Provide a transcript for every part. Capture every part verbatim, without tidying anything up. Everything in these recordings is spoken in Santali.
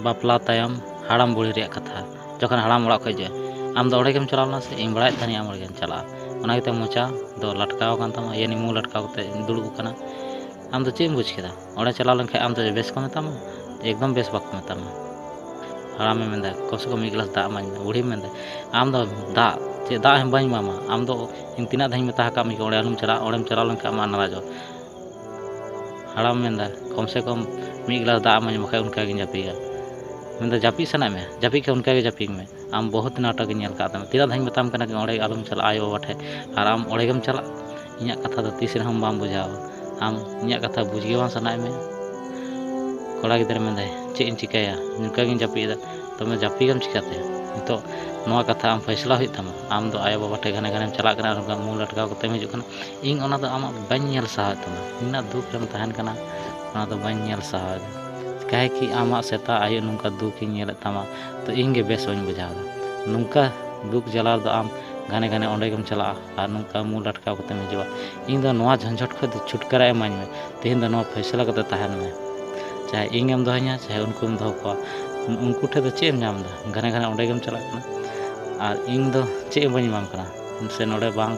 ᱵᱟᱯᱞᱟ ᱛᱟᱭᱚᱢ ᱦᱟᱲᱟᱢ ᱵᱩᱲᱦᱤ ᱨᱮᱭᱟᱜ ᱠᱟᱛᱷᱟ, ᱡᱚᱠᱷᱚᱱ ᱦᱟᱲᱟᱢ ᱚᱲᱟᱜ ᱠᱷᱚᱱ ᱦᱤᱡᱩᱜᱼᱟ, ᱟᱢ ᱫᱚ ᱚᱸᱰᱮ ᱜᱮᱢ ᱪᱟᱞᱟᱣ ᱞᱮᱱᱟ ᱥᱮ? ᱤᱧ ᱵᱟᱲᱟᱭᱮᱫ ᱛᱟᱦᱮᱱᱤᱧ ᱟᱢ ᱚᱸᱰᱮ ᱜᱮᱢ ᱪᱟᱞᱟᱜᱼᱟ᱾ ᱚᱱᱟ ᱜᱮᱛᱮ ᱢᱚᱪᱟ ᱫᱚ ᱞᱟᱴᱠᱟᱣ ᱟᱠᱟᱱ ᱛᱟᱢᱟ, ᱤᱭᱟᱹ ᱢᱩ ᱞᱟᱴᱠᱟᱣ ᱠᱟᱛᱮ ᱫᱩᱲᱩᱵ ᱟᱠᱟᱱᱟ᱾ ᱟᱢ ᱫᱚ ᱪᱮᱫ ᱮᱢ ᱵᱩᱡᱽ ᱠᱮᱫᱟ? ᱚᱸᱰᱮ ᱪᱟᱞᱟᱣ ᱞᱮᱱᱠᱷᱟᱱ ᱟᱢ ᱫᱚ ᱵᱮᱥ ᱠᱚ ᱢᱮᱛᱟᱢᱟ? ᱮᱠᱫᱚᱢ ᱵᱮᱥ ᱵᱟᱠᱚ ᱢᱮᱛᱟᱢᱟ᱾ ᱦᱟᱲᱟᱢᱮ ᱢᱮᱱᱫᱟ, "ᱠᱚᱢ ᱥᱮ ᱠᱚᱢ ᱢᱤᱫ ᱜᱞᱟᱥ ᱫᱟᱜ ᱮᱢᱟᱹᱧ ᱢᱮ᱾" ᱵᱩᱲᱦᱤᱢ ᱢᱮᱱᱫᱟ, "ᱟᱢ ᱫᱚ ᱫᱟᱜ, ᱪᱮᱫ ᱫᱟᱜ ᱦᱚᱸ ᱵᱟᱹᱧ ᱮᱢᱟᱢᱟ? ᱟᱢ ᱫᱚ ᱤᱧ ᱛᱤᱱᱟᱹᱜ ᱫᱷᱟᱣᱤᱧ ᱢᱮᱛᱟ ᱟᱠᱟᱫ ᱢᱮᱭᱟ ᱚᱸᱰᱮ ᱟᱞᱚᱢ ᱪᱟᱞᱟᱜ, ᱚᱸᱰᱮᱢ ᱪᱟᱞᱟᱣ ᱞᱮᱱᱠᱷᱟᱱ ᱟᱢᱟᱜ ᱱᱟᱨᱟᱡᱚᱜ᱾" ᱦᱟᱲᱟᱢ ᱢᱮᱱᱫᱟ, "ᱠᱚᱢ ᱥᱮ ᱠᱚᱢ ᱢᱤᱫ ᱜᱞᱟᱥ ᱫᱟᱜ ᱮᱢᱟᱹᱧ, ᱵᱟᱠᱷᱟᱡ ᱚᱱᱠᱟ ᱜᱤᱧ ᱡᱟᱹᱯᱤᱫᱟ᱾" ᱢᱮᱱᱫᱟ, "ᱡᱟᱹᱯᱤᱫ ᱥᱟᱱᱟᱭᱮᱫ ᱢᱮᱭᱟ? ᱡᱟᱹᱯᱤᱫ ᱠᱷᱟᱱ ᱚᱱᱠᱟ ᱜᱮ ᱡᱟᱹᱯᱤᱫ ᱢᱮ᱾ ᱟᱢ ᱵᱚᱦᱩᱛ ᱱᱟᱴᱚᱠ ᱤᱧ ᱧᱮᱞ ᱟᱠᱟᱫ ᱛᱟᱢᱟ᱾ ᱛᱤᱱᱟᱹᱜ ᱫᱷᱟᱣᱤᱧ ᱢᱮᱛᱟᱢ ᱠᱟᱱᱟ ᱠᱤ ᱚᱸᱰᱮ ᱟᱞᱚᱢ ᱪᱟᱞᱟᱜᱼᱟ ᱟᱭᱳ ᱵᱟᱵᱟ ᱴᱷᱮᱱ, ᱟᱨ ᱟᱢ ᱚᱸᱰᱮ ᱜᱮᱢ ᱪᱟᱞᱟᱜ? ᱤᱧᱟᱹᱜ ᱠᱟᱛᱷᱟ ᱫᱚ ᱛᱤᱥ ᱨᱮᱦᱚᱸ ᱵᱟᱢ ᱵᱩᱡᱷᱟᱹᱣᱟ᱾ ᱟᱢ ᱤᱧᱟᱹᱜ ᱠᱟᱛᱷᱟ ᱵᱩᱡᱽ ᱜᱮ ᱵᱟᱝ ᱥᱟᱱᱟᱭᱮᱫ ᱢᱮᱭᱟ?" ᱠᱚᱲᱟ ᱜᱤᱫᱽᱨᱟᱹ ᱢᱮᱱᱫᱟᱭ, "ᱪᱮᱫ ᱤᱧ ᱪᱤᱠᱟᱹᱭᱟ? ᱱᱚᱝᱠᱟ ᱜᱤᱧ ᱡᱟᱹᱯᱤᱫ ᱮᱫᱟ᱾" ᱛᱚᱵᱮ ᱡᱟᱹᱯᱤᱫᱟᱢ ᱪᱤᱠᱟᱹᱛᱮ? ᱱᱤᱛᱚᱜ ᱱᱚᱣᱟ ᱠᱟᱛᱷᱟ ᱟᱢ ᱯᱷᱟᱭᱥᱞᱟ ᱦᱩᱭᱩᱜ ᱛᱟᱢᱟ᱾ ᱟᱢ ᱫᱚ ᱟᱭᱳ ᱵᱟᱵᱟ ᱴᱷᱮᱱ ᱜᱷᱟᱱᱮ ᱜᱷᱟᱱᱮᱢ ᱪᱟᱞᱟᱜ ᱠᱟᱱᱟ ᱟᱨ ᱚᱱᱠᱟ ᱢᱩ ᱞᱟᱴᱠᱟᱣ ᱠᱟᱛᱮᱢ ᱦᱤᱡᱩᱜ ᱠᱟᱱᱟ᱾ ᱤᱧ ᱚᱱᱟ ᱫᱚ ᱟᱢᱟᱜ ᱵᱟᱹᱧ ᱧᱮᱞ ᱥᱟᱦᱟᱣᱮᱫ ᱛᱟᱢᱟ᱾ ᱱᱤᱱᱟᱹᱜ ᱫᱩᱠ ᱨᱮᱢ ᱛᱟᱦᱮᱱ ᱠᱟᱱᱟ, ᱚᱱᱟ ᱫᱚ ᱵᱟᱹᱧ ᱧᱮᱞ ᱥᱟᱦᱟᱣᱮᱫᱟ᱾ ᱠᱟᱦᱮ ᱠᱤ ᱟᱢᱟᱜ ᱥᱮᱛᱟᱜ ᱟᱹᱭᱩᱵ ᱱᱚᱝᱠᱟ ᱫᱩᱠ ᱤᱧ ᱧᱮᱞᱮᱫ ᱛᱟᱢᱟ, ᱛᱚ ᱤᱧ ᱜᱮ ᱵᱮᱥ ᱵᱟᱹᱧ ᱵᱩᱡᱷᱟᱹᱣ ᱮᱫᱟ᱾ ᱱᱚᱝᱠᱟ ᱫᱩᱠ ᱡᱟᱞᱟ ᱨᱮᱫᱚ ᱟᱢ ᱜᱷᱟᱱᱮ ᱜᱷᱟᱱᱮ ᱚᱸᱰᱮ ᱜᱮᱢ ᱪᱟᱞᱟᱜᱼᱟ ᱟᱨ ᱱᱚᱝᱠᱟ ᱢᱩ ᱞᱟᱴᱠᱟᱣ ᱠᱟᱛᱮᱢ ᱦᱤᱡᱩᱜᱼᱟ᱾ ᱤᱧ ᱫᱚ ᱱᱚᱣᱟ ᱡᱷᱚᱸᱡᱷᱚᱴ ᱠᱷᱚᱱ ᱫᱚ ᱪᱷᱩᱴᱠᱟᱨᱟ ᱤᱢᱟᱹᱧ ᱢᱮ᱾ ᱛᱮᱦᱮᱧ ᱫᱚ ᱱᱚᱣᱟ ᱯᱷᱟᱭᱥᱟᱞᱟ ᱠᱟᱛᱮ ᱛᱟᱦᱮᱱ ᱢᱮ, ᱪᱟᱦᱮ ᱤᱧᱮᱢ ᱫᱚᱦᱚᱧᱟ ᱪᱟᱦᱮ ᱩᱱᱠᱩᱢ ᱫᱚᱦᱚ ᱠᱚᱣᱟ᱾ ᱩᱱᱠᱩ ᱴᱷᱮᱱ ᱫᱚ ᱪᱮᱫ ᱮᱢ ᱧᱟᱢ ᱮᱫᱟ? ᱜᱷᱟᱱᱮ ᱜᱷᱟᱱᱮ ᱚᱸᱰᱮ ᱜᱮᱢ ᱪᱟᱞᱟᱜ ᱠᱟᱱᱟ ᱟᱨ ᱤᱧ ᱫᱚ ᱪᱮᱫ ᱦᱚᱸ ᱵᱟᱹᱧ ᱮᱢᱟᱢ ᱠᱟᱱᱟ᱾ ᱥᱮ ᱱᱚᱰᱮ ᱵᱟᱝ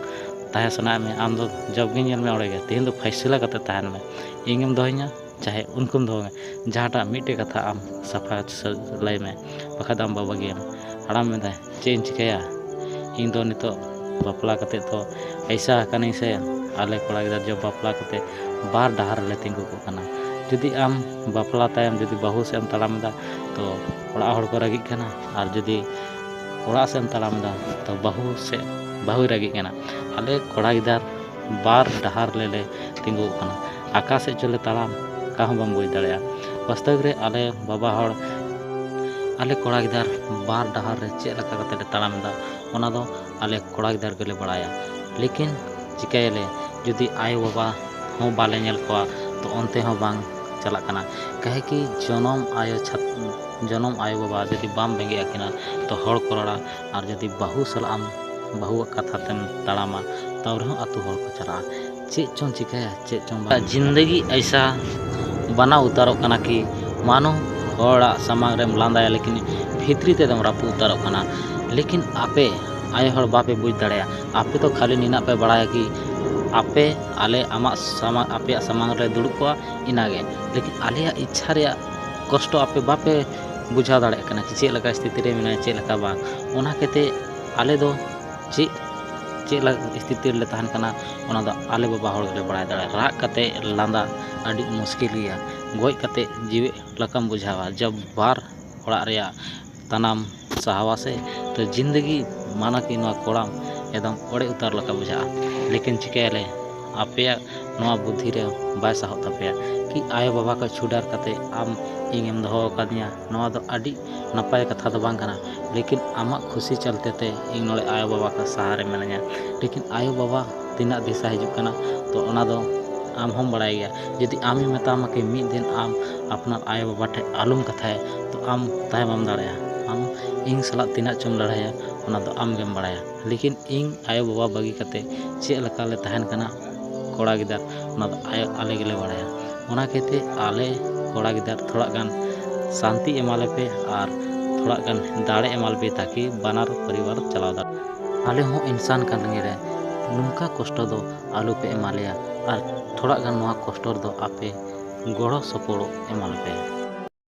ᱛᱟᱦᱮᱸ ᱥᱟᱱᱟᱭᱮᱫ ᱢᱮᱭᱟ, ᱟᱢ ᱫᱚ ᱡᱚᱵ ᱜᱮ ᱧᱮᱞ ᱢᱮ ᱚᱸᱰᱮ ᱜᱮ᱾ ᱛᱮᱦᱮᱧ ᱫᱚ ᱯᱷᱟᱭᱥᱟᱞᱟ ᱠᱟᱛᱮ ᱛᱟᱦᱮᱱ ᱢᱮ, ᱤᱧᱮᱢ ᱫᱚᱦᱚᱧᱟ ᱪᱟᱦᱮ ᱩᱱᱠᱩᱢ ᱫᱚᱦᱚ ᱢᱮ᱾ ᱡᱟᱦᱟᱸᱴᱟᱜ ᱢᱤᱫᱴᱮᱡ ᱠᱟᱛᱷᱟ ᱟᱢ ᱥᱟᱯᱷᱟ ᱥᱟᱹ-, ᱞᱟᱹᱭ ᱢᱮ, ᱵᱟᱠᱷᱟᱡ ᱫᱚ ᱟᱢ ᱵᱟᱵᱟ ᱜᱮᱭᱟᱢ᱾ ᱦᱟᱲᱟᱢ ᱢᱮᱱᱫᱟᱭ, ᱪᱮᱫ ᱤᱧ ᱪᱤᱠᱟᱹᱭᱟ? ᱤᱧ ᱫᱚ ᱱᱤᱛᱚᱜ ᱵᱟᱯᱞᱟ ᱠᱟᱛᱮ ᱛᱚ ᱟᱭᱥᱟ ᱟᱠᱟᱱᱟᱹᱧ ᱥᱮ, ᱟᱞᱮ ᱠᱚᱲᱟ ᱜᱤᱫᱟᱹᱨ ᱡᱚᱵ ᱵᱟᱯᱞᱟ ᱠᱟᱛᱮ ᱵᱟᱨ ᱰᱟᱦᱟᱨ ᱨᱮᱞᱮ ᱛᱤᱸᱜᱩ ᱠᱚᱜ ᱠᱟᱱᱟ᱾ ᱡᱩᱫᱤ ᱟᱢ ᱵᱟᱯᱞᱟ ᱛᱟᱭᱚᱢ ᱡᱩᱫᱤ ᱵᱟᱹᱦᱩ ᱥᱮᱫ ᱮᱢ ᱛᱟᱲᱟᱢ ᱮᱫᱟ, ᱛᱚ ᱚᱲᱟᱜ ᱦᱚᱲ ᱠᱚ ᱨᱟᱹᱜᱤᱜ ᱠᱟᱱᱟ, ᱟᱨ ᱡᱩᱫᱤ ᱚᱲᱟᱜ ᱥᱮᱫ ᱮᱢ ᱛᱟᱲᱟᱢ ᱮᱫᱟ, ᱛᱚ ᱵᱟᱹᱦᱩ ᱥᱮᱫ, ᱵᱟᱹᱦᱩᱭ ᱨᱟᱹᱜᱤᱜ ᱠᱟᱱᱟ᱾ ᱟᱞᱮ ᱠᱚᱲᱟ ᱜᱤᱫᱟᱹᱨ ᱵᱟᱨ ᱰᱟᱦᱟᱨ ᱨᱮᱞᱮ ᱛᱤᱸᱜᱩ ᱠᱟᱱᱟ, ᱚᱠᱟ ᱥᱮᱫ ᱪᱚᱞᱮ ᱛᱟᱲᱟᱢ, ᱚᱠᱟ ᱦᱚᱸ ᱵᱟᱢ ᱵᱩᱡᱽ ᱫᱟᱲᱮᱭᱟᱜᱼᱟ᱾ ᱵᱟᱥᱛᱚᱵ ᱨᱮ ᱟᱞᱮ ᱵᱟᱵᱟ ᱦᱚᱲ, ᱟᱞᱮ ᱠᱚᱲᱟ ᱜᱤᱫᱟᱹᱨ ᱵᱟᱨ ᱰᱟᱦᱟᱨ ᱨᱮ ᱪᱮᱫ ᱞᱮᱠᱟ ᱠᱟᱛᱮ ᱞᱮ ᱛᱟᱲᱟᱢ ᱮᱫᱟ, ᱚᱱᱟ ᱫᱚ ᱟᱞᱮ ᱠᱚᱲᱟ ᱜᱤᱫᱟᱹᱨ ᱜᱮᱞᱮ ᱵᱟᱲᱟᱭᱟ᱾ ᱞᱮᱠᱤᱱ ᱪᱤᱠᱟᱹᱭᱟᱞᱮ, ᱡᱩᱫᱤ ᱟᱭᱳ ᱵᱟᱵᱟ ᱦᱚᱸ ᱵᱟᱞᱮ ᱧᱮᱞ ᱠᱚᱣᱟ, ᱛᱚ ᱚᱱᱛᱮ ᱦᱚᱸ ᱵᱟᱝ ᱪᱟᱞᱟᱜ ᱠᱟᱱᱟ᱾ ᱠᱟᱦᱮ ᱠᱤ ᱡᱚᱱᱚᱢ ᱟᱭᱳ ᱪᱷᱟᱛ-, ᱡᱚᱱᱚᱢ ᱟᱭᱳ ᱵᱟᱵᱟ ᱡᱩᱫᱤ ᱵᱟᱢ ᱵᱮᱸᱜᱮᱫ ᱟᱹᱠᱤᱱᱟ, ᱛᱚ ᱦᱚᱲ ᱠᱚ ᱨᱚᱲᱟ, ᱟᱨ ᱡᱩᱫᱤ ᱵᱟᱹᱦᱩ ᱥᱟᱞᱟᱜ ᱮᱢ, ᱵᱟᱹᱦᱩᱣᱟᱜ ᱠᱟᱛᱷᱟ ᱛᱮᱢ ᱛᱟᱲᱟᱢᱟ, ᱛᱟᱣ ᱨᱮᱦᱚᱸ ᱟᱹᱛᱩ ᱦᱚᱲ ᱠᱚ ᱪᱟᱞᱟᱜᱼᱟ᱾ ᱪᱮᱫ ᱪᱚᱝ ᱪᱤᱠᱟᱹᱭᱟ, ᱪᱮᱫ ᱪᱚᱝ ᱵᱟᱝ᱾ ᱡᱤᱱᱫᱮᱜᱤ ᱟᱭᱥᱟ ᱵᱟᱱᱟᱣ ᱩᱛᱟᱨᱚᱜ ᱠᱟᱱᱟ ᱠᱤ ᱢᱟᱱᱚ ᱦᱚᱲᱟᱜ ᱥᱟᱢᱟᱝ ᱨᱮᱢ ᱞᱟᱸᱫᱟᱭᱟ, ᱞᱮᱠᱤᱱ ᱵᱷᱤᱛᱨᱤ ᱛᱮᱫᱚᱢ ᱨᱟᱹᱯᱩᱫ ᱩᱛᱟᱹᱨᱚᱜ ᱠᱟᱱᱟ᱾ ᱞᱮᱠᱤᱱ ᱟᱯᱮ ᱟᱭᱳ ᱦᱚᱲ ᱵᱟᱯᱮ ᱵᱩᱡᱽ ᱫᱟᱲᱮᱭᱟᱜᱼᱟ᱾ ᱟᱯᱮ ᱫᱚ ᱠᱷᱟᱹᱞᱤ ᱱᱤᱱᱟᱜ ᱯᱮ ᱵᱟᱲᱟᱭᱟ ᱠᱤ ᱟᱯᱮ ᱟᱞᱮ ᱟᱢᱟᱜ ᱥᱟᱢᱟᱝ, ᱟᱯᱮᱭᱟᱜ ᱥᱟᱢᱟᱝ ᱨᱮ ᱫᱩᱲᱩᱵ ᱠᱚᱜᱼᱟ, ᱤᱱᱟᱜᱮ᱾ ᱞᱮᱠᱤᱱ ᱟᱞᱮᱭᱟᱜ ᱤᱪᱪᱷᱟ ᱨᱮᱭᱟᱜ ᱠᱚᱥᱴᱚ ᱟᱯᱮ ᱵᱟᱯᱮ ᱵᱩᱡᱷᱟᱹᱣ ᱫᱟᱲᱮᱭᱟᱜ ᱠᱟᱱᱟ ᱠᱤ ᱪᱮᱫ ᱞᱮᱠᱟ ᱥᱛᱷᱤᱛᱤ ᱨᱮ ᱢᱮᱱᱟᱭᱟ, ᱪᱮᱫ ᱞᱮᱠᱟ ᱵᱟᱝ᱾ ᱚᱱᱟ ᱠᱷᱟᱹᱛᱤᱨ ᱟᱞᱮ ᱫᱚ ᱪᱮᱫ, ᱪᱮᱫ ᱞᱮᱠᱟ ᱥᱛᱷᱤᱛᱤ ᱨᱮᱞᱮ ᱛᱟᱦᱮᱱ ᱠᱟᱱᱟ, ᱚᱱᱟ ᱫᱚ ᱟᱞᱮ ᱵᱟᱵᱟ ᱦᱚᱲ ᱜᱮᱞᱮ ᱵᱟᱲᱟᱭ ᱫᱟᱲᱮᱭᱟᱜᱼᱟ᱾ ᱨᱟᱜ ᱠᱟᱛᱮ ᱞᱟᱸᱫᱟ ᱟᱹᱰᱤ ᱢᱩᱥᱠᱤᱞ ᱜᱮᱭᱟ᱾ ᱜᱚᱡ ᱠᱟᱛᱮ ᱡᱤᱣᱮᱫ ᱞᱮᱠᱟᱢ ᱵᱩᱡᱷᱟᱹᱣᱟ᱾ ᱡᱚᱵ ᱵᱟᱨ ᱚᱲᱟᱜ ᱨᱮᱭᱟᱜ ᱛᱟᱱᱟᱢ ᱥᱟᱦᱟᱣᱟ ᱥᱮ, ᱛᱚ ᱡᱤᱱᱫᱮᱜᱤ ᱢᱟᱱᱟ ᱠᱤ ᱱᱚᱣᱟ ᱠᱚᱲᱟᱢ ᱮᱠᱫᱚᱢ ᱚᱲᱮᱡ ᱩᱛᱟᱹᱨ ᱞᱮᱠᱟ ᱵᱩᱡᱷᱟᱹᱜᱼᱟ᱾ ᱞᱮᱠᱤᱱ ᱪᱤᱠᱟᱹᱭᱟᱞᱮ, ᱟᱯᱮᱭᱟᱜ ᱱᱚᱣᱟ ᱵᱩᱫᱽᱫᱷᱤ ᱨᱮ ᱵᱟᱭ ᱥᱟᱦᱚᱵ ᱛᱟᱯᱮᱭᱟ ᱠᱤ ᱟᱭᱳ ᱵᱟᱵᱟ ᱠᱚ ᱪᱷᱩᱰᱟᱨ ᱠᱟᱛᱮ ᱟᱢ ᱤᱧᱮᱢ ᱫᱚᱦᱚ ᱟᱠᱟᱫᱤᱧᱟ᱾ ᱱᱚᱣᱟ ᱫᱚ ᱟᱹᱰᱤ ᱱᱟᱯᱟᱭ ᱠᱟᱛᱷᱟ ᱫᱚ ᱵᱟᱝ ᱠᱟᱱᱟ, ᱞᱮᱠᱤᱱ ᱟᱢᱟᱜ ᱠᱷᱩᱥᱤ ᱪᱟᱞᱛᱮ ᱛᱮ ᱤᱧ ᱱᱚᱰᱮ ᱟᱭᱳ ᱵᱟᱵᱟ ᱠᱚ ᱥᱟᱦᱟᱨᱮ ᱢᱤᱱᱟᱹᱧᱟ᱾ ᱞᱮᱠᱤᱱ ᱟᱭᱳ ᱵᱟᱵᱟ ᱛᱤᱱᱟᱹᱜ ᱫᱤᱥᱟᱹ ᱦᱤᱡᱩᱜ ᱠᱟᱱᱟ, ᱛᱚ ᱚᱱᱟ ᱫᱚ ᱟᱢ ᱦᱚᱸᱢ ᱵᱟᱲᱟᱭ ᱜᱮᱭᱟ᱾ ᱡᱩᱫᱤ ᱟᱢᱮ ᱢᱮᱛᱟᱢᱟ ᱠᱤ ᱢᱤᱫ ᱫᱤᱱ ᱟᱢ ᱟᱯᱱᱟᱨ ᱟᱭᱳ ᱵᱟᱵᱟ ᱴᱷᱮᱱ ᱟᱞᱚᱢ ᱠᱟᱛᱷᱟᱭᱟ, ᱛᱚ ᱟᱢ ᱛᱟᱦᱮᱸ ᱵᱟᱢ ᱫᱟᱲᱮᱭᱟᱜᱼᱟ᱾ ᱟᱢ ᱤᱧ ᱥᱟᱞᱟᱜ ᱛᱤᱱᱟᱹᱜ ᱪᱚᱢ ᱞᱟᱹᱲᱦᱟᱹᱭᱟ, ᱚᱱᱟ ᱫᱚ ᱟᱢ ᱜᱮᱢ ᱵᱟᱲᱟᱭᱟ᱾ ᱞᱮᱠᱤᱱ ᱤᱧ ᱟᱭᱳ ᱵᱟᱵᱟ ᱵᱟᱹᱜᱤ ᱠᱟᱛᱮ ᱪᱮᱫ ᱞᱮᱠᱟ ᱞᱮ ᱛᱟᱦᱮᱱ ᱠᱟᱱᱟ ᱠᱚᱲᱟ ᱜᱤᱫᱟᱹᱨ, ᱚᱱᱟ ᱫᱚ ᱟᱭᱳ, ᱟᱞᱮ ᱜᱮᱞᱮ ᱵᱟᱲᱟᱭᱟ᱾ ᱚᱱᱟ ᱠᱷᱟᱹᱛᱤᱨ ᱟᱞᱮ ᱠᱚᱲᱟ ᱜᱤᱫᱟᱹᱨ ᱛᱷᱚᱲᱟ ᱜᱟᱱ ᱥᱟᱱᱛᱤ ᱮᱢᱟᱞᱮ ᱯᱮ ᱟᱨ ᱛᱷᱚᱲᱟ ᱜᱟᱱ ᱫᱟᱲᱮ ᱮᱢᱟᱞᱮ ᱯᱮ, ᱛᱟᱠᱤ ᱵᱟᱱᱟᱨ ᱯᱚᱨᱤᱵᱟᱨ ᱪᱟᱞᱟᱣ ᱫᱟᱲᱮᱭᱟᱜᱼᱟ᱾ ᱟᱞᱮ ᱦᱚᱸ ᱤᱱᱥᱟᱱ ᱠᱟᱱ ᱜᱮᱭᱟᱞᱮ, ᱱᱚᱝᱠᱟ ᱠᱚᱥᱴᱚ ᱫᱚ ᱟᱞᱚ ᱯᱮ ᱮᱢᱟ ᱞᱮᱭᱟ ᱟᱨ ᱛᱷᱚᱲᱟ ᱜᱟᱱ ᱱᱚᱣᱟ ᱠᱚᱥᱴᱚ ᱨᱮᱫᱚ ᱟᱯᱮ ᱜᱚᱲᱚ ᱥᱚᱯᱚᱦᱚᱫ ᱮᱢᱟᱞᱮ ᱯᱮ᱾